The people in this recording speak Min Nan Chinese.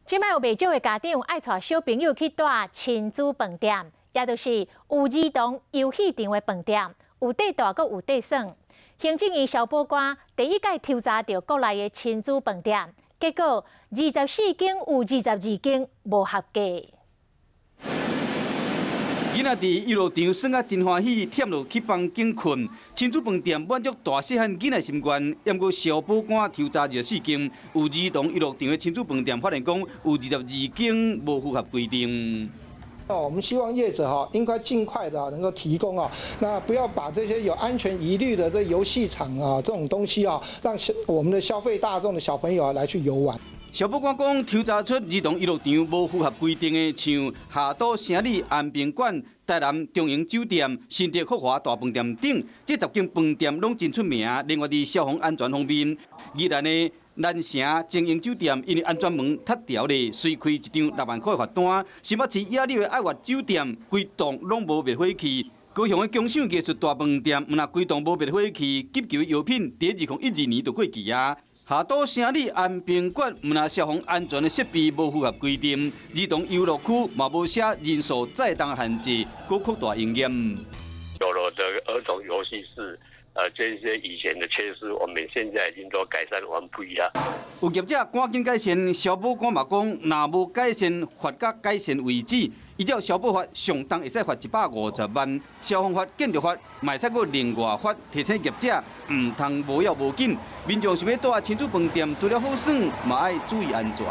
這擺有袂少的家長愛帶小朋友去蹛親子飯店，也就是有兒童遊戲場的飯店，有綴蹛閣有綴耍。行政院消保官第一擺抽查著國內的親子飯店，結果24間有22間無合格。囡仔佇遊樂場耍甲真歡喜，忝就去房間睏。親子飯店滿足大細漢囡仔心願，毋過消保官抽查24間有兒童遊樂場的親子飯店，發現講有22間無符合規定。哦，我們希望業者哈應該盡快的能夠提供啊，那不要把這些有安全疑慮的這遊戲場啊這種東西啊，讓我們的消費大眾的小朋友啊來去遊玩。消保官講，抽查出兒童遊樂場無符合規定的，像夏都城里安平館、台南中營酒店、新竹福華大飯店等，這10間飯店攏真出名。另外，佇消防安全方面，宜蘭的南城精英酒店因為安全門塌掉咧，隨開一張6萬塊罰單。新北市野柳的愛悅酒店，規棟攏無滅火器。高雄的共享藝術大飯店，毋但規棟無滅火器，急救藥品佇2012年就過期啊。夏都城里安平館，毋但消防安全的設備無符合規定，兒童遊樂區嘛無寫人數載重限制，閣擴大營業。有了的兒童遊戲室，這些以前的缺失，我們現在已經都改善完畢啦。有業者趕緊改善，消保官嘛講，若無改善，罰甲改善為止。依照消保法，上重會使罰150萬；消防法、建築法，嘛會使閣另外罰。提醒業者毋通無要無緊。民眾想欲蹛親子飯店，除了好耍，嘛愛注意安全。